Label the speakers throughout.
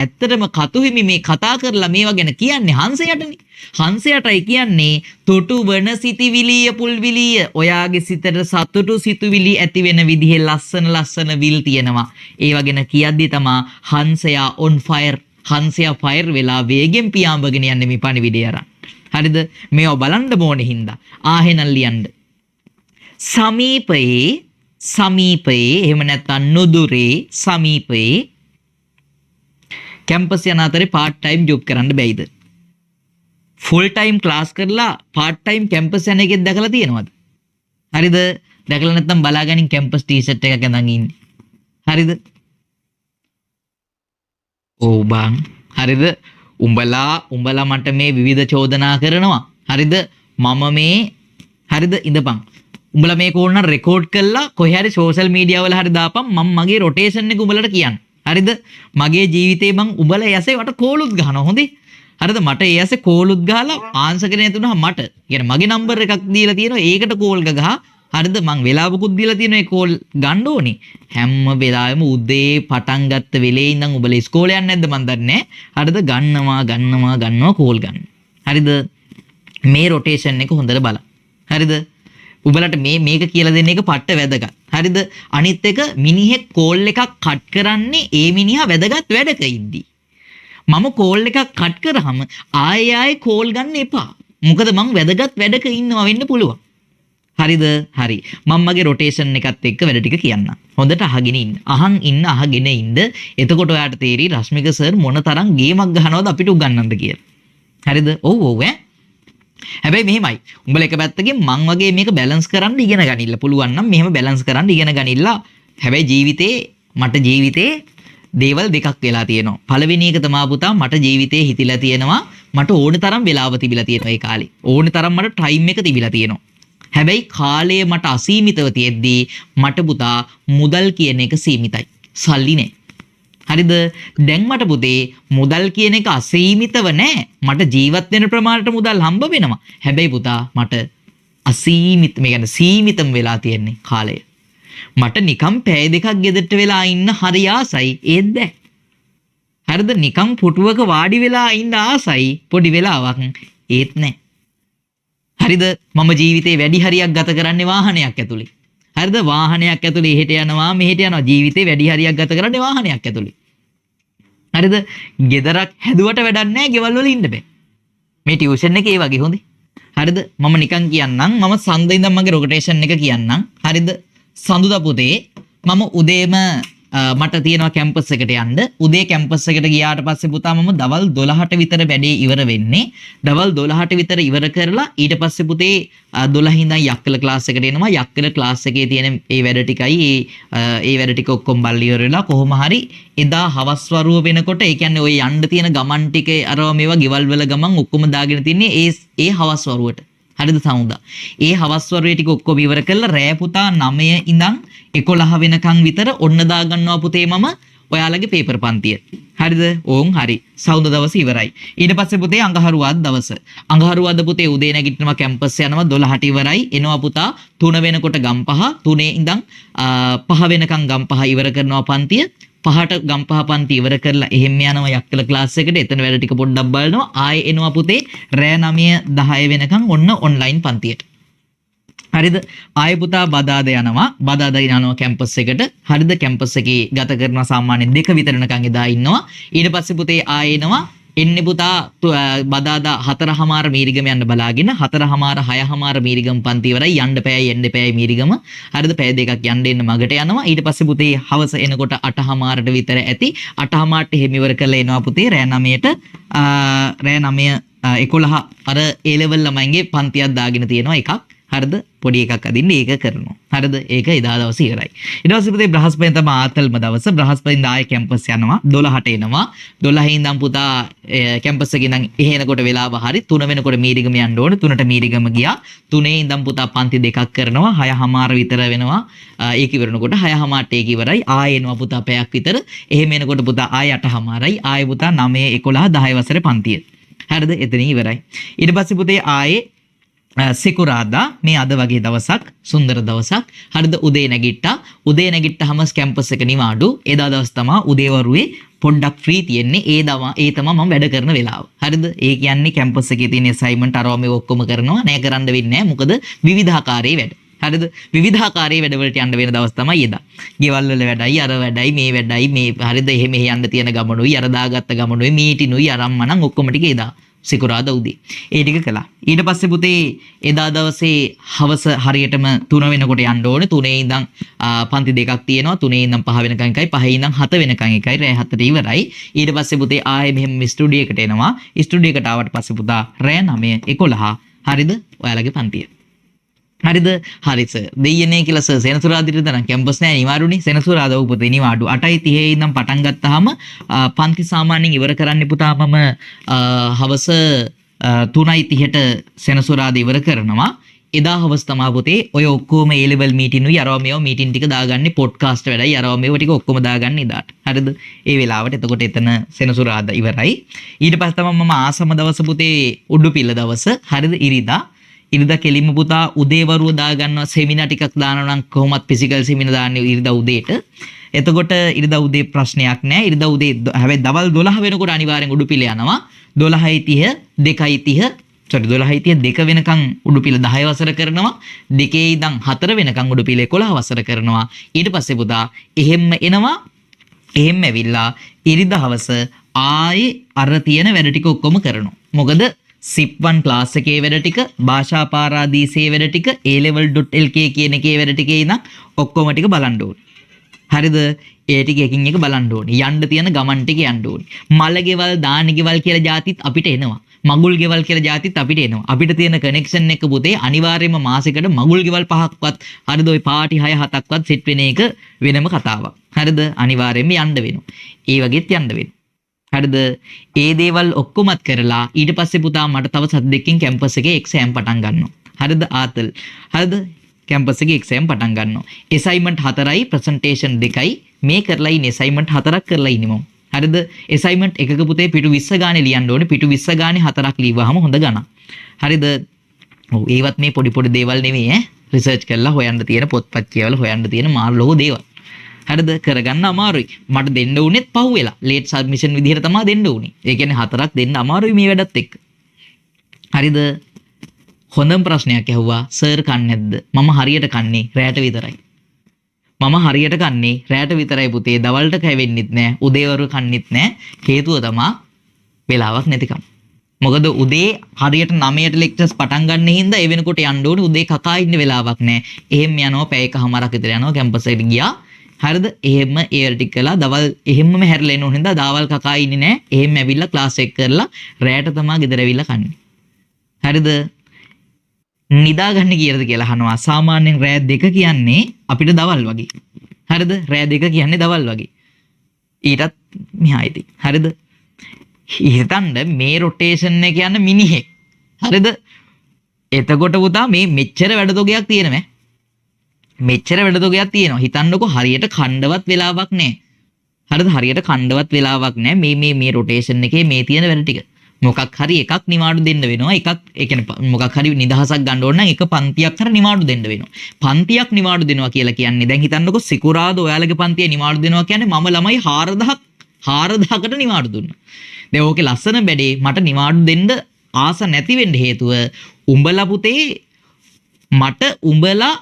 Speaker 1: ඇත්තටම කතුහිමි මේ කතා කරලා මේවා ගැන කියන්නේ හංසයටනේ. හංසයටයි කියන්නේ තොටු වන සිටිවිලිය පුල්විලිය. ඔයාගේ සිතට සතුටු සිතුවිලි ඇති වෙන විදිහේ ලස්සන ලස්සන විල් තියෙනවා. ඒවා ගැන කියද්දි තමා හංසයා ඔන් ෆයර්. හංසයා ෆයර් වෙලා වේගෙන් පියාඹගෙන යන්නේ මේ පණිවිඩය අරන්. හරිද? මේවා බලන්න ඕනේ හින්දා. ආහෙනම් ලියන්න. සමීපයේ සමීපයේ එහෙම නැත්නම් නුදුරේ සමීපයේ කැම්පස් යන අතරේ පාර්ට් ටයිම් ජොබ් කරන්න බැයිද? ෆුල් ටයිම් ක්ලාස් කරලා පාර්ට් ටයිම් කැම්පස් යන එකෙක් දැකලා තියෙනවද? හරිද? දැකලා නැත්නම් බලාගනින් කැම්පස් ටී-ෂර්ට් එකක් ඇඳන් ඉන්නේ. හරිද? ඔව් බං. හරිද? උඹලා උඹලා මට මේ විවිධ චෝදනා කරනවා. හරිද? මම මේ හරිද ඉඳපන්. උඹලා මේක ඕන නම් රෙකෝඩ් කරලා කොහේ හරි සෝෂල් මීඩියා වල හරි දාපන්. මම මගේ රොටේෂන් එක උඹලට කියන්න. හරිද? මගේ ජීවිතේ මං උඹලා ඇසේ වට කෝලුත් ගහනවා. හොඳේ. හරිද? මට ඒ ඇසේ කෝලුත් ගහලා ආන්සර් කරේ නැතුනහම මට. කියන්නේ මගේ නම්බර් එකක් දීලා තියෙනවා. ඒකට කෝල් ගහ. හරිද? මං වෙලාවකුත් දීලා තියෙනවා ඒ කෝල් ගන්න ඕනේ. හැම වෙලාවෙම උදේ පටන් ගත්ත වෙලේ ඉඳන් උඹලා ඉස්කෝලේ යන්නේ නැද්ද මං දන්නේ නැහැ. හරිද? ගන්නවා ගන්නවා ගන්නවා කෝල් ගන්න. හරිද? මේ රොටේෂන් එක හොඳට බලන්න. හරිද? උඹලට මේ මේක කියලා දෙන්න එක පට්ට වැදගත්. හරිද? අනිත් එක මිනිහෙක් කෝල් එකක් කට් කරන්නේ ඒ මිනිහා වැදගත් වැඩක ඉද්දි. මම කෝල් එකක් කට් කරාම ආයෙ ආයෙ කෝල් ගන්න එපා. මොකද මං වැදගත් වැඩක ඉන්නවා වෙන්න පුළුවන්. හරිද? හරි. මම මගේ රොටේෂන් එකත් එක්ක වැඩ ටික කියන්නම්. හොඳට අහගෙන ඉන්න. අහන් ඉන්න අහගෙන ඉන්න. එතකොට ඔයාට තේරෙයි රශ්මික සර් මොන තරම් ගේමක් ගහනවද අපිට උගන්වන්න කියලා. හරිද? ඔව් ඔව් ඈ. හැබැයි මෙහෙමයි. උඹලා එක පැත්තකින් මං වගේ මේක බැලන්ස් කරන්න ඉගෙන ගනින්න පුළුවන් නම් මෙහෙම බැලන්ස් කරන්න ඉගෙන ගනින්න. හැබැයි ජීවිතේ මට ජීවිතේ දේවල් දෙකක් වෙලා තියෙනවා. පළවෙනි එක තමා පුතා මට ජීවිතේ හිතිලා තියෙනවා මට ඕන තරම් වෙලාව තිබිලා තියෙනවා ඒ කාලේ. ඕන තරම් මට ටයිම් එක තිබිලා තියෙනවා. හැබැයි කාලය මට අසීමිතව තියෙද්දී මට පුතා මුදල් කියන එක සීමිතයි. සල්ලි නෑ. හරිද? දැන් මට පුතේ මුදල් කියන එක අසීමිතව නෑ. මට ජීවත් වෙන ප්‍රමාණයට මුදල් හම්බ වෙනවා. හැබැයි පුතා මට අසීමිත මේ කියන්නේ සීමිතම වෙලා තියෙන්නේ කාලය. මට නිකන් පැය දෙකක් ගෙදරට වෙලා ඉන්න හරි ආසයි ඒත් බෑ. හරිද? නිකන් පුටුවක වාඩි වෙලා ඉන්න ආසයි පොඩි වෙලාවක් ඒත් නෑ. හරිද? මම ජීවිතේ වැඩි හරියක් ගත කරන්නේ වාහනයක් ඇතුලේ. හරිද? වාහනයක් ඇතුලේ එහෙට යනවා මෙහෙට යනවා. ජීවිතේ වැඩි හරියක් ගත කරන්නේ වාහනයක් ඇතුලේ. හරිද? ගෙදරක් හැදුවට වැඩක් නෑ, ගෙවල් වල ඉන්න බෑ. මේ ටියුෂන් එක ඒ වගේ හොඳේ. හරිද? මම නිකන් කියන්නම්, මම සඳ ඉඳන් මගේ රොටේෂන් එක කියන්නම්. හරිද? සඳුදා පුතේ මම උදේම මට තියෙනවා කැම්පස් එකට යන්න. උදේ කැම්පස් එකට ගියාට පස්සේ පුතා මම දවල් 12ට විතර වැඩේ ඉවර වෙන්නේ. දවල් 12ට විතර ඉවර කරලා ඊට පස්සේ පුතේ 12 ඉඳන් යක්කල ක්ලාස් එකට එනවා. යක්කල ක්ලාස් එකේ තියෙන ඒ වැඩ ටිකයි ඒ වැඩ ටික ඔක්කොම බලලා ඉවර වෙලා කොහොම හරි එදා හවස් වරුව වෙනකොට, ඒ කියන්නේ ඔය යන්න තියෙන ගමන් ටික අරවා මේවා ගෙවල් වල ගමන් ඔක්කොම දාගෙන තින්නේ ඒ හවස් වරුවට. හරිද සමුදා? ඒ හවස් වරුවේ ටික ඔක්කොම ඉවර කරලා රෑ පුතා 9 ඉඳන් 11 වෙනකන් විතර ඔන්න දා ගන්නවා පුතේ මම ඔයාලගේ පේපර් පන්තිය. හරිද? ඕන් හරි. සෞඳ දවස ඉවරයි. ඊට පස්සේ පුතේ අඟහරුවාද දවස. අඟහරුවාද පුතේ උදේ නැගිටිනවා කැම්පස් යනවා 12ට ඉවරයි. එනවා පුතා 3 වෙනකොට ගම්පහ, 3 ඉඳන් 5 වෙනකන් ගම්පහ ඉවර කරනවා පන්තිය. 5ට ගම්පහ පන්ති ඉවර කරලා එහෙම යනවා යක්කල ක්ලාස් එකට. එතන වැඩ ටික පොඩ්ඩක් බලනවා. ආයෙ එනවා පුතේ රෑ 9 10 වෙනකන් ඔන්න ඔන්ලයින් පන්තියට. හරිද? ආයෙ පුතා බදාද යනවා. බදාද යනවා කැම්පස් එකට. හරිද? කැම්පස් එකේ ගත කරනවා සාමාන්‍යයෙන් 2 විතර වෙනකන් එදා ඉන්නවා. ඊට පස්සේ පුතේ ආයෙ එනවා. එන්නේ පුතා බදාදා 4:30 මීරිගම යන්න බලාගෙන 4:30 6:30 මීරිගම පන්ති ඉවරයි. යන්න පැයයි එන්න පැයයි මීරිගම. හරිද? පැය දෙකක් යන්න එන්න මගට යනවා. ඊට පස්සේ පුතේ හවස එනකොට 8:30ට විතර ඇති. 8:30ට එහෙම ඉවර කරලා එනවා පුතේ රෑ 9ට. රෑ 9 11 අර ඒ ලෙවල් ළමයින්ගේ පන්තියක් දාගෙන තියෙනවා එකක්. හරිද? පොඩි එකක් අදින්න ඒක කරනවා. හරිද? ඒක එදා දවසේ ඉවරයි. ඊට පස්සේ පුතේ බ්‍රහස්පතින් තමයි ආතල්ම දවස. බ්‍රහස්පතින්ද ආයේ කැම්පස් යනවා. 12ට එනවා. 12 ඉඳන් පුතා කැම්පස් එකේ ඉඳන් එහෙ එනකොට වෙලාව හරි 3 වෙනකොට මීරිගම යන්න ඕනේ. 3ට මීරිගම ගියා. 3 ඉඳන් පුතා පන්ති දෙකක් කරනවා. 6:30 විතර වෙනවා. ඒක ඉවරනකොට 6:30ට ඒක ඉවරයි. ආයේ එනවා පුතා පැයක් විතර. එහෙම එනකොට පුතා ආයේ 8:30යි. ආයේ පුතා 9 11 10 වසරේ පන්තිය. හරිද? එතනින් ඉවරයි. ඊට පස්සේ පුතේ ආයේ සිකුරාදා මේ අද වගේ දවසක්, සුන්දර දවසක්. හරිද? උදේ නැගිට්ටා. උදේ නැගිට්ටාම කැම්පස් එක නිවාඩු. එදා දවස් තමා උදේවරුේ පොඩ්ඩක් ෆ්‍රී තියෙන්නේ. ඒ දවා ඒ තමා මම වැඩ කරන වෙලාව. හරිද? ඒ කියන්නේ කැම්පස් එකේ තියෙන ඇසයින්මන්ට් අරවා මේ ඔක්කොම කරනවා. නෑ කරන්න වෙන්නේ නෑ. මොකද විවිධාකාරයේ වැඩ. හරිද? විවිධාකාරයේ වැඩවලට යන්න වෙන දවස් තමයි එදා. ගෙවල් වල වැඩයි, අර වැඩයි, මේ වැඩයි, මේ හරිද? එහෙ මෙහෙ යන්න තියෙන ගමනුයි, අර දාගත්ත ගමනුයි, මීටිනුයි, අරන් මනන් ඔක්කොම ටික එදා සිකුරාදා උදේ. ඒ ටික කළා. ඊට පස්සේ පුතේ එදා දවසේ හවස හරියටම 3 වෙනකොට යන්න ඕනේ. 3 ඉඳන් පන්ති දෙකක් තියෙනවා. 3 ඉඳන් 5 වෙනකන් එකයි, 5 ඉඳන් 7 වෙනකන් එකයි. රෑ 7ට ඉවරයි. ඊට පස්සේ පුතේ ආයේ මෙහෙම ස්ටුඩියෝ එකට එනවා. ස්ටුඩියෝ එකට ආවට පස්සේ පුතා රෑ 9 11 හරිද? ඔයාලගේ පන්තිය. හරිද? හරි සර්. දෙයියනේ කියලා සර් සෙනසුරාදාට තරම් කැම්පස් නෑ නිවාඩුනේ. සෙනසුරාදා ඔව් පුතේ නිවාඩු. 8:30 ඉඳන් පටන් ගත්තාම පන්ති සාමාන්‍යයෙන් ඉවර කරන්නේ පුතා මම හවස 3:30ට සෙනසුරාදා ඉවර කරනවා. එදා හවස තමා පුතේ ඔය ඔක්කොම A level meeting උයි අරවා මේවා මීටින් ටික දාගන්නේ, පොඩ්කාස්ට් වැඩයි අරවා මේවා ටික ඔක්කොම දාගන්නේ එදාට. හරිද? ඒ වෙලාවට එතකොට එතන සෙනසුරාදා ඉවරයි. ඊට පස්සේ තමයි මම ආසම දවස පුතේ උඩුපිල්ල දවස. හරිද? ඉරිදා. ඉරිදා කෙලින්ම පුතා උදේවරුව දාගන්නවා. සෙමිනා ටිකක් දානවා නම් කොහොමත් ෆිසිකල් සෙමිනා දාන්නේ ඉරිදා උදේට. එතකොට ඉරිදා උදේ ප්‍රශ්නයක් නෑ. ඉරිදා උදේ හැබැයි දවල් 12 වෙනකොට අනිවාර්යෙන් උඩුපිල යනවා. 12:30 2:30 සෝරි 12:30 2 වෙනකන් උඩුපිල 10 වසර කරනවා. 2 ඉඳන් 4 වෙනකන් උඩුපිල 11 වසර කරනවා. ඊට පස්සේ පුතා එහෙම්ම එනවා. එහෙම්ම ඇවිල්ලා ඉරිදා හවස ආයේ අර තියෙන වැඩ ටික ඔක්කොම කරනවා. මොකද සිප් 1 ක්ලාස් එකේ වැඩ ටික, භාෂා පාරාදීසයේ වැඩ ටික, alevel.lk කියන එකේ වැඩ ටිකේ ඉඳන් ඔක්කොම ටික බලන්න ඕනේ. හරිද? ඒ ටික එකින් එක බලන්න ඕනේ. යන්න තියෙන ගමන් ටික යන්න ඕනේ. මල ගෙවල්, දාන ගෙවල් කියලා જાතිත් අපිට එනවා. මගුල් ගෙවල් කියලා જાතිත් අපිට එනවා. අපිට තියෙන කනෙක්ෂන් එක පුතේ අනිවාර්යයෙන්ම මාසෙකට මගුල් ගෙවල් 5ක්වත් හරිද ඔය පාටි 6 7ක්වත් සෙට් වෙන එක වෙනම කතාවක්. හරිද? අනිවාර්යයෙන්ම යන්න වෙනවා. ඒ වගේත් යන්න වෙනවා. හරිද? ඒ දේවල් ඔක්කොමත් කරලා ඊට පස්සේ පුතා මට තව සති දෙකකින් කැම්පස් එකේ එක්සෑම් පටන් ගන්නවා. හරිද ආතල්? හරිද? කැම්පස් එකේ එක්සෑම් පටන් ගන්නවා. ඇසයින්මන්ට් 4යි ප්‍රසන්ටේෂන් 2යි මේ කරලා ඉන්නේ. ඇසයින්මන්ට් 4ක් කරලා ඉන්නේ මම. හරිද? ඇසයින්මන්ට් එකක පුතේ පිටු 20 ගානේ ලියන්න ඕනේ. පිටු 20 ගානේ 4ක් ලියවහම හොඳ ගණන්. හරිද? ඔව් ඒවත් මේ පොඩි පොඩි දේවල් නෙමෙයි ඈ. රිසර්ච් කරලා හොයන්න තියෙන පොත්පත් කියවලා හොයන්න තියෙන මාර ලොකු දේවල්. හරිද? කරගන්න අමාරුයි. මට දෙන්න උනේත් පහුවෙලා. ලේට් සබ්මිෂන් විදිහට තමයි දෙන්න උනේ. ඒ කියන්නේ 4ක් දෙන්න අමාරුයි මේ වැඩත් එක්ක. හරිද? හොඳම ප්‍රශ්නයක් ඇහුවා. සර් කන්නේ නැද්ද? මම හරියට කන්නේ රැට විතරයි. මම හරියට කන්නේ රැට විතරයි පුතේ. දවල්ට කැවෙන්නෙත් නෑ. උදේවරු කන්නෙත් නෑ. හේතුව තමා වෙලාවක් නැතිකම. මොකද උදේ හරියට 9ට ලෙක්චර්ස් පටන් ගන්න හින්දා ඒ වෙනකොට යන්න ඕනේ. උදේ කකා ඉන්න වෙලාවක් නෑ. එහෙම යනවා පැය එකහමාරක් විතර යනවා කැම්පස් එකට ගියා. හරිද? එහෙම ඒ වැඩ ටික කළා. දවල් එහෙම්මම හැරිලා එන ඕන හින්දා දවල් කකා ඉන්නේ නෑ. එහෙම ඇවිල්ලා ක්ලාස් එක කරලා රැට තමා ගෙදර ඇවිල්ලා කන්නේ. හරිද? නිදා ගන්න කීයද කියලා අහනවා. සාමාන්‍යයෙන් රෑ 2 කියන්නේ අපිට දවල් වගේ. හරිද? රෑ 2 කියන්නේ දවල් වගේ. ඊටත් මෙහා ඉතින්. හරිද? හිතන්න මේ රොටේෂන් එක යන මිනිහෙක්. හරිද? එතකොට පුතා මේ මෙච්චර වැඩ තොගයක් තියෙනවෑ. මෙච්චර වැඩ තොගයක් තියෙනවා. හිතන්නකෝ හරියට කණ්ඩවත් වෙලාවක් නෑ. හරිද? හරියට කණ්ඩවත් වෙලාවක් නෑ. මේ මේ මේ රොටේෂන් එකේ මේ තියෙන වැඩ ටික. මොකක් හරි එකක් නිවාඩු දෙන්න වෙනවා. එකක් ඒ කියන්නේ මොකක් හරි නිදහසක් ගන්න ඕන නම් එක පන්තියක් හරි නිවාඩු දෙන්න වෙනවා. පන්තියක් නිවාඩු දෙනවා කියලා කියන්නේ දැන් හිතන්නකෝ සිකුරාදා ඔයාලගේ පන්තිය නිවාඩු දෙනවා කියන්නේ මම ළමයි 4000කට නිවාඩු දුන්නා. දැන් ඕකේ ලස්සන බැඩේ මට නිවාඩු දෙන්න ආස නැති වෙන්න හේතුව උඹලා පුතේ මට උඹලා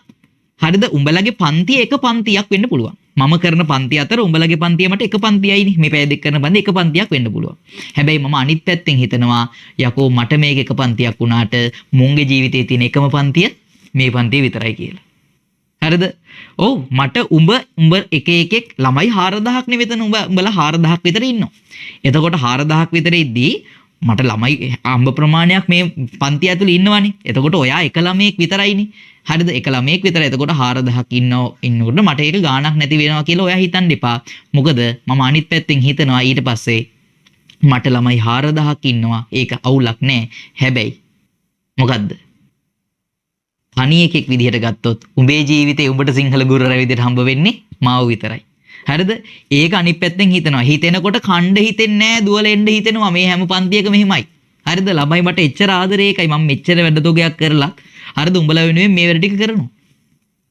Speaker 1: හරිද උඹලගේ පන්තිය එක පන්තියක් වෙන්න පුළුවන්. මම කරන පන්ති අතර උඹලගේ පන්තිය මට එක පන්තියයිනේ. මේ පැය දෙක කරන පන්ති එක පන්තියක් වෙන්න පුළුවන්. හැබැයි මම අනිත් පැත්තෙන් හිතනවා යකෝ මට මේක එක පන්තියක් වුණාට මුන්ගේ ජීවිතේ තියෙන එකම පන්තිය මේ පන්තිය විතරයි කියලා. හරිද? ඔව් මට උඹ උඹ එක එකෙක් ළමයි 4000ක් නේ මෙතන උඹලා 4000ක් විතර ඉන්නවා. එතකොට 4000ක් විතර ඉද්දී මට ළමයි අම්බ ප්‍රමාණයක් මේ පන්ති ඇතුලේ ඉන්නවනේ. එතකොට ඔයා එක ළමයෙක් විතරයිනේ. හරිද? එක ළමයෙක් විතරයි. එතකොට 4000ක් ඉන්නකොට මට ඒක ගාණක් නැති වෙනවා කියලා ඔයා හිතන්න එපා. මොකද මම අනිත් පැත්තෙන් හිතනවා ඊට පස්සේ මට ළමයි 4000ක් ඉන්නවා. ඒක අවුලක් නෑ. හැබැයි මොකද්ද? තනි එකෙක් විදිහට ගත්තොත් උඹේ ජීවිතේ උඹට සිංහල ගුරුවරයා විදිහට හම්බ වෙන්නේ මාව විතරයි. හරිද? ඒක අනිත් පැත්තෙන් හිතනවා. හිතෙනකොට කණ්ඩ හිතෙන්නේ නෑ, දුවලා එන්න හිතෙනවා. මේ හැම පන්තියකම එහෙමයි. හරිද? ළමයි මට එච්චර ආදරේ ඒකයි මම මෙච්චර වැඩ තොගයක් කරලා හරිද උඹලා වෙනුවෙන් මේ වැඩ ටික කරනවා.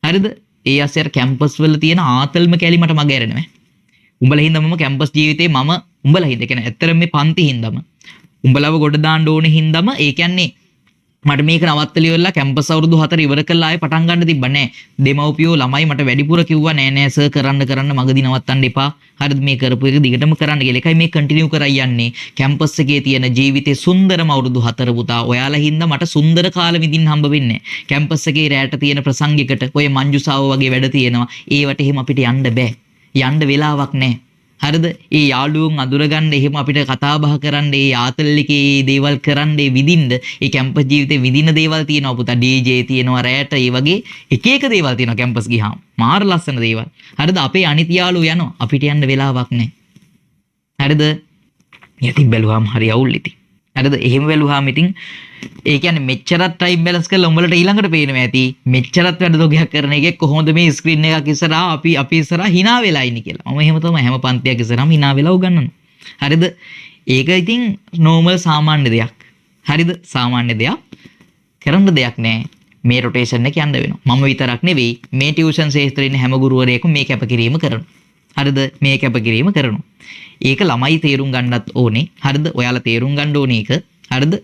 Speaker 1: හරිද? ඒ අස්සේ අර කැම්පස් වල තියෙන ආතල්ම කැලි මට මග ඇරෙනවා. උඹලා හින්දා මම කැම්පස් ජීවිතේ මම උඹලා හින්දා කියන්නේ ඇත්තටම මේ පන්ති හින්දාම උඹලව ගොඩ දාන්න ඕනේ හින්දාම ඒ කියන්නේ මට මේක නවත්තලා ඉවරලා කැම්පස් අවුරුදු 4 ඉවර කරලා ආයේ පටන් ගන්න තිබ්බ නෑ. දෙමව්පියෝ ළමයි මට වැඩිපුර කිව්වා නෑ නෑ සර් කරන්න කරන්න මගදී නවත්තන්න එපා. හරිද මේ කරපු එක දිගටම කරන්න කියලා. ඒකයි මේ කන්ටිනියු කරයි යන්නේ. කැම්පස් එකේ තියෙන ජීවිතේ සුන්දරම අවුරුදු 4 පුතා. ඔයාලා හින්දා මට සුන්දර කාල විඳින්න හම්බ වෙන්නේ නෑ. කැම්පස් එකේ රැට තියෙන ප්‍රසංගයකට ඔය මංජුසාව වගේ වැඩ තියෙනවා. ඒවට එහෙම අපිට යන්න බෑ. යන්න වෙලාවක් නෑ. හරිද? ඒ යාළුවොන් අඳුරගන්න එහෙම අපිට කතා බහ කරන්න ඒ ආතල් එකේ ඒ දේවල් කරන්න ඒ විඳින්න ඒ කැම්පස් ජීවිතේ විඳින දේවල් තියෙනවා පුතා. DJ තියෙනවා රැට ඒ වගේ එක එක දේවල් තියෙනවා කැම්පස් ගියාම. මාර ලස්සන දේවල්. හරිද? අපේ අනිත් යාළුවෝ යනවා. අපිට යන්න වෙලාවක් නැහැ. හරිද? ඉතින් බැලුවාම හරි අවුල් ඉතින්. හරිද? එහෙම බැලුවාම ඉතින් ඒ කියන්නේ මෙච්චරත් ටයිම් බැලන්ස් කරලා උඹලට ඊළඟට පේනවා ඇති මෙච්චරත් වැඩ දොගයක් කරන එකේ කොහොමද මේ ස්ක්‍රීන් එකක් ඉස්සරහා අපි අපි ඉස්සරහා hina වෙලා ඉන්නේ කියලා. මම එහෙම තමයි හැම පන්තියක් ඉස්සරහාම hina වෙලා උගන්වනවා. හරිද? ඒක ඉතින් නෝමල් සාමාන්‍ය දෙයක්. හරිද? සාමාන්‍ය දෙයක්. කරන්න දෙයක් නෑ. මේ රොටේෂන් එක යන්න වෙනවා. මම විතරක් නෙවෙයි මේ ටියුෂන් ක්ෂේත්‍රයේ ඉන්න හැම ගුරුවරයෙක්ම මේ කැපකිරීම කරනවා. හරිද? මේ කැපකිරීම කරනවා. ඒක ළමයි තේරුම් ගන්නත් ඕනේ. හරිද? ඔයාලා තේරුම් ගන්න ඕනේ ඒක. හරිද?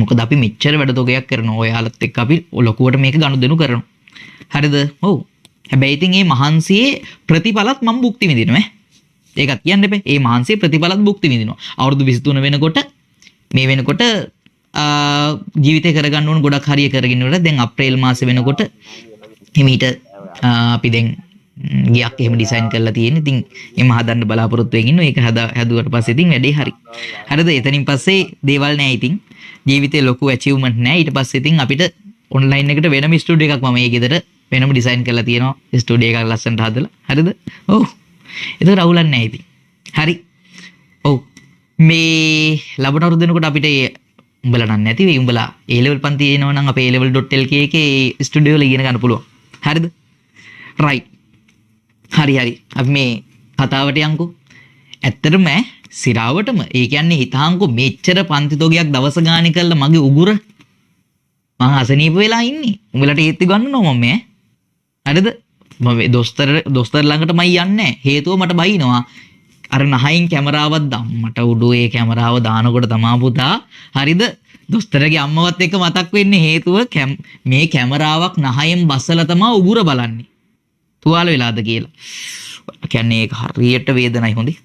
Speaker 1: මොකද අපි මෙච්චර වැඩ තොගයක් කරනවා. ඔයාලත් එක්ක අපි ලොකුවට මේක ගනුදෙනු කරනවා. හරිද? ඔව්. හැබැයි ඉතින් මේ මහන්සියේ ප්‍රතිඵලත් මම භුක්ති විඳිනවා ඈ. ඒකත් කියන්න එපා. මේ මහන්සියේ ප්‍රතිඵලත් භුක්ති විඳිනවා. අවුරුදු 23 වෙනකොට මේ වෙනකොට ජීවිතේ කරගන්න ඕන ගොඩක් හරිය කරගෙන ඉවරයි. දැන් අප්‍රේල් මාසේ වෙනකොට හිමීට අපි දැන් ගියක් එහෙම ඩිසයින් කරලා තියෙන්නේ. ඉතින් එහෙම හදන්න බලාපොරොත්තු වෙමින් ඉන්නවා. ඒක හැදුවට පස්සේ ඉතින් වැඩේ හරි. හරිද? එතනින් පස්සේ දේවල් නෑ ඉතින්. ජීවිතේ ලොකු ඇචීව්මන්ට් නෑ. ඊට පස්සේ ඉතින් අපිට ඔන්ලයින් එකට වෙනම ස්ටුඩියෝ එකක් මම ඒ ගෙදර වෙනම ඩිසයින් කරලා තියෙනවා. ස්ටුඩියෝ එකක් ලස්සනට හදලා. හරිද? ඔව්. ඒතර අවුලක් නෑ ඉතින්. හරි. ඔව්. මේ ලබන අවුරුද්ද වෙනකොට අපිට ඒ උඹලා නම් නැති වෙයි. උඹලා A level පන්ති එනවා නම් අපේ alevel.lk එකේ ඒ ස්ටුඩියෝ වල ඉගෙන ගන්න පුළුවන්. හරිද? රයිට්. හරි හරි. අපි මේ කතාවට යන්කෝ. ඇත්තටම සිරාවටම ඒ කියන්නේ හිතාංකෝ මෙච්චර පන්ති තොගයක් දවස ගානේ කරලා මගේ උගුර මං අසනීප වෙලා ඉන්නේ. උඹලට ඒත්තු ගන්නනවා මම මේ. හරිද? මම දොස්තර ළඟට මයි යන්නේ නැහැ. හේතුව මට බයිනවා. අර නහයින් කැමරාවක් මට උඩු ඒ කැමරාව දානකොට තමා පුතා. හරිද? දොස්තරගේ අම්මවත් එක්ක මතක් වෙන්නේ හේතුව මේ කැමරාවක් නහයෙන් බස්සලා තමා උගුර බලන්නේ. තුවාල වෙලාද කියලා. කියන්නේ ඒක හරියට වේදනයි හොඳේ.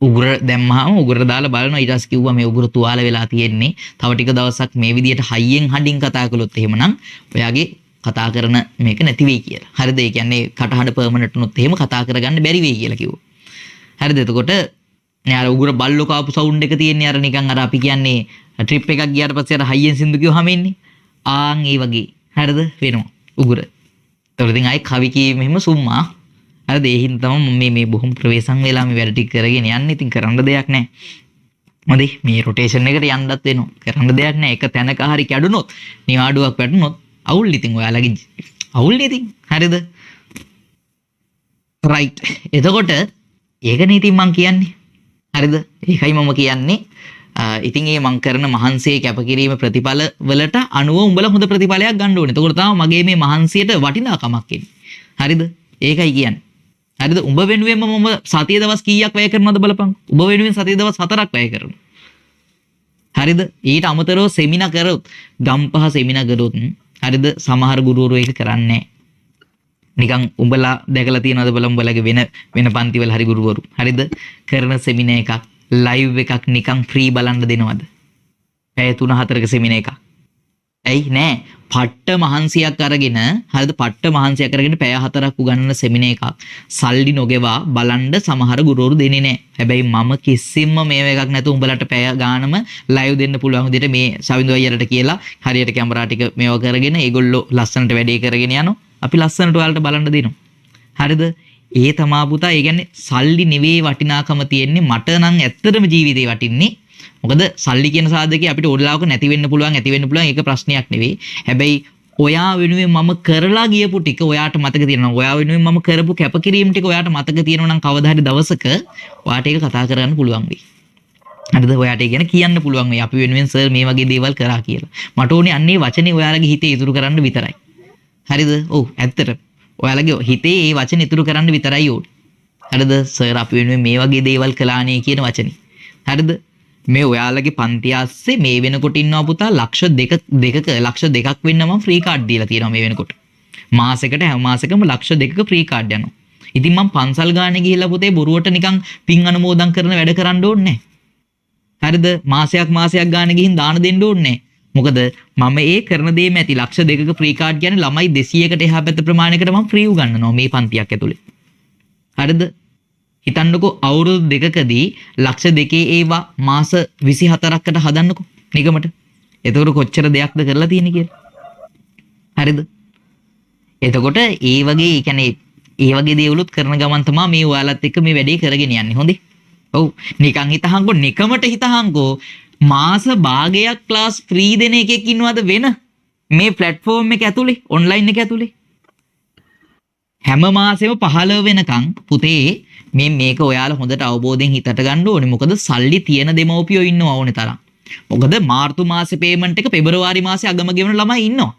Speaker 1: උගුර දැම්මහම උගුර දාලා බලනවා. ඊට පස්සේ කිව්වා මේ උගුර තුවාල වෙලා තියෙන්නේ. තව ටික දවසක් මේ විදියට හයියෙන් හඬින් කතා කළොත් එහෙමනම් ඔයාගේ කතා කරන මේක නැති වෙයි කියලා. හරිද? ඒ කියන්නේ කටහඬ පර්මනන්ට් වුණොත් එහෙම කතා කරගන්න බැරි වෙයි කියලා කිව්වා. හරිද? එතකොට නේ අර උගුර බල්ලෝ කාපු සවුන්ඩ් එක තියෙන්නේ අර නිකන් අර අපි කියන්නේ ට්‍රිප් එකක් ගියාට පස්සේ අර හයියෙන් සින්දු කිව්වහම එන්නේ. ආන් ඒ වගේ. හරිද? වෙනවා උගුර. එතකොට ඉතින් ආයේ කවි කීම එහෙම සුම්මා. හරිද? ඒ හින්දා තමයි මම මේ බොහොම ප්‍රවේශම් වෙලා මේ වැඩ ටික කරගෙන යන්නේ. ඉතින් කරන්න දෙයක් නැහැ. හොඳේ මේ රොටේෂන් එකට යන්නත් වෙනවා. කරන්න දෙයක් නැහැ. එක තැනක හරි කැඩුනොත් නිවාඩුවක් වැටුනොත් අවුල් ඉතින් ඔයාලගේ අවුල් ඉතින්. හරිද? රයිට්. එතකොට ඒකනේ ඉතින් මං කියන්නේ. හරිද? ඒකයි මම කියන්නේ. ඉතින් ඒ මං කරන මහන්සියේ කැපකිරීම ප්‍රතිඵල වලට අනුව උඹලා හොඳ ප්‍රතිඵලයක් ගන්න ඕනේ. එතකොට තමයි මගේ මේ මහන්සියට වටිනාකමක් එන්නේ. හරිද? ඒකයි කියන්නේ. හරිද? උඹ වෙනුවෙන්ම මම සතිය දවස් කීයක් වැය කරනවද බලපන්. උඹ වෙනුවෙන් සතිය දවස් 4ක් වැය කරනවා. හරිද? ඊට අමතරව සෙමිනා කරොත් ගම්පහ සෙමිනා කරොත් හරිද? සමහර ගුරුවරු ඒක කරන්නේ නැහැ. නිකන් උඹලා දැකලා තියෙනවද බලමු උඹලගේ වෙන වෙන පන්තිවල හරි ගුරුවරු. හරිද? කරන සෙමිනා එකක් ලයිව් එකක් නිකන් ෆ්‍රී බලන්න දෙනවද? පැය 3-4ක සෙමිනා එකක්. ඇයි නෑ? පට්ට මහන්සියක් අරගෙන හරිද? පට්ට මහන්සියක් අරගෙන පැය 4ක් උගන්වන සෙමිනා එකක් සල්ලි නොගෙවා බලන්න සමහර ගුරුවරු දෙන්නේ නෑ. හැබැයි මම කිසිම මේව එකක් නැතුව උඹලට පැය ගානම ලයිව් දෙන්න පුළුවන් විදිහට මේ ශවින්ද අයියලට කියලා හරියට කැමරා ටික මේව කරගෙන ඒගොල්ලෝ ලස්සනට වැඩේ කරගෙන යනවා. අපි ලස්සනට ඔයාලට බලන්න දෙනවා. හරිද? ඒ තමා පුතා, ඒ කියන්නේ සල්ලි නෙවෙයි වටිනාකම තියෙන්නේ. මට නම් ඇත්තටම ජීවිතේ වටින්නේ. මොකද සල්ලි කියන සාධකේ අපිට ඕන ලාවක නැති වෙන්න පුළුවන්, ඇති වෙන්න පුළුවන්, ඒක ප්‍රශ්නයක් නෙවෙයි. හැබැයි ඔයා වෙනුවෙන් මම කරලා ගියපු ටික ඔයාට මතක තියෙනවා. ඔයා වෙනුවෙන් මම කරපු කැපකිරීම ටික ඔයාට මතක තියෙනවා නම් කවදා හරි දවසක ඔයාට ඒක කතා කරගන්න පුළුවන් වෙයි. හරිද? ඔයාට ඒ ගැන කියන්න පුළුවන් වෙයි. අපි වෙනුවෙන් සර් මේ වගේ දේවල් කරා කියලා. මට ඕනේ අන්නේ වචනේ ඔයාලගේ හිතේ ඉතුරු කරන්න විතරයි. හරිද? ඔව් ඇත්තට. ඔයාලගේ හිතේ ඒ වචන ඉතුරු කරන්න විතරයි ඕනේ. හරිද? සර් අපි වෙනුවෙන් මේ වගේ දේවල් කළානේ කියන වචනේ. හරිද? මේ ඔයාලගේ පන්ති ආස්සේ මේ වෙනකොට ඉන්නවා පුතා ලක්ෂ දෙක දෙකක ලක්ෂ දෙකක් වෙන්න මම ෆ්‍රී කාඩ් දීලා තියෙනවා මේ වෙනකොට. මාසෙකට හැම මාසෙකම ලක්ෂ දෙකක ෆ්‍රී කාඩ් යනවා. ඉතින් මං පන්සල් ගානේ ගිහිල්ලා පුතේ බොරුවට නිකන් පින් අනුමෝදන් කරන වැඩ කරන්න ඕනේ නැහැ. හරිද? මාසයක් මාසයක් ගානේ ගිහින් දාන දෙන්න ඕනේ නැහැ. මොකද මම ඒ කරන දේම ඇති ලක්ෂ දෙකක ෆ්‍රී කාඩ් කියන්නේ ළමයි 200කට එහා පැත්ත ප්‍රමාණයකට මම ෆ්‍රී උගන්වනවා මේ පන්තියක් ඇතුලේ. හරිද? හිතන්නකෝ අවුරුදු දෙකකදී ලක්ෂ දෙකේ ඒවා මාස 24කට හදන්නකෝ නිගමට. එතකොට කොච්චර දෙයක්ද කරලා තියෙන්නේ කියලා. හරිද? එතකොට ඒ වගේ ඒ කියන්නේ ඒ වගේ දේවලුත් කරන ගමන් තමයි මේ ඔයාලත් එක්ක මේ වැඩේ කරගෙන යන්නේ. හොඳේ. ඔව් නිකන් හිතහන්කෝ නිකමට හිතහන්කෝ මාස භාගයක් ක්ලාස් ෆ්‍රී දෙන එකෙක් ඉන්නවද වෙන මේ ප්ලැට්ෆෝම් එක ඇතුලේ ඔන්ලයින් එක ඇතුලේ හැම මාසෙම 15 වෙනකන් පුතේ මේ මේක ඔයාලා හොඳට අවබෝධයෙන් හිතට ගන්න ඕනේ. මොකද සල්ලි තියෙන දෙමව්පියෝ ඉන්නවා ඕනේ තරම්. මොකද මාර්තු මාසේ පේමන්ට් එක පෙබරවාරි මාසේ අගම ගෙවන ළමයි ඉන්නවා.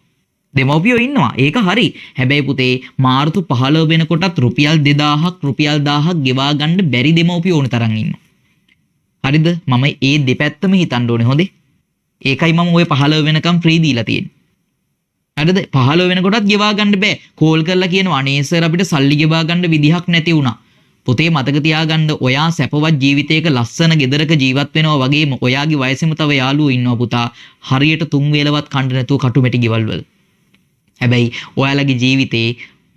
Speaker 1: දෙමව්පියෝ ඉන්නවා. ඒක හරි. හැබැයි පුතේ මාර්තු 15 වෙනකොටත් රුපියල් 2000ක් රුපියල් 1000ක් ගෙවා ගන්න බැරි දෙමව්පියෝ ඕනේ තරම් ඉන්නවා. හරිද? මම ඒ දෙපැත්තම හිතන්න ඕනේ හොඳේ. ඒකයි මම ඔය 15 වෙනකම් ෆ්‍රී දීලා තියෙන්නේ. හරිද? 15 වෙනකොටත් ගෙවා ගන්න බෑ. කෝල් කරලා කියනවා අනේ සර් අපිට සල්ලි ගෙවා ගන්න විදිහක් නැති වුණා. පුතේ මතක තියාගන්න ඔයා සැපවත් ජීවිතයක ලස්සන ගෙදරක ජීවත් වෙනවා වගේම ඔයාගේ වයසෙම තව යාළුවෝ ඉන්නවා පුතා. හරියට තුන් වේලවත් කන්න නැතුව කටුමැටි ගෙවල් වල. හැබැයි ඔයාලගේ ජීවිතේ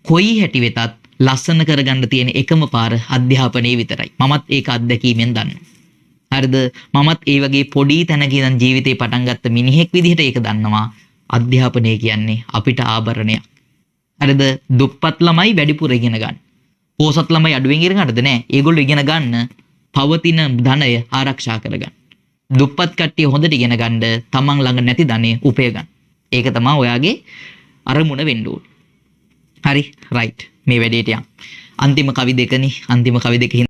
Speaker 1: කොයි හැටි වෙතත් ලස්සන කරගන්න තියෙන එකම පාර අධ්‍යාපනයේ විතරයි. මමත් ඒක අත්දැකීමෙන් දන්නවා. හරිද? මමත් ඒ වගේ පොඩි තැනක ඉඳන් ජීවිතේ පටන් ගත්ත මිනිහෙක් විදිහට ඒක දන්නවා. අධ්‍යාපනය කියන්නේ අපිට ආභරණයක්. හරිද? දුප්පත් ළමයි වැඩිපුර ඉගෙන ගන්න. පෝසත් ළමයි අඩුවෙන් ඉගෙන ගන්නද නෑ. ඒගොල්ලෝ ඉගෙන ගන්න පවතින ධනය ආරක්ෂා කරගන්න. දුප්පත් කට්ටිය හොඳට ඉගෙන ගන්න තමන් ළඟ නැති ධනය උපය ගන්න. ඒක තමයි ඔයාගේ අරමුණ වෙන්න ඕනේ. හරි, රයිට්. මේ වැඩේට යන්න. අන්තිම කවි දෙකනේ. අන්තිම කවි දෙක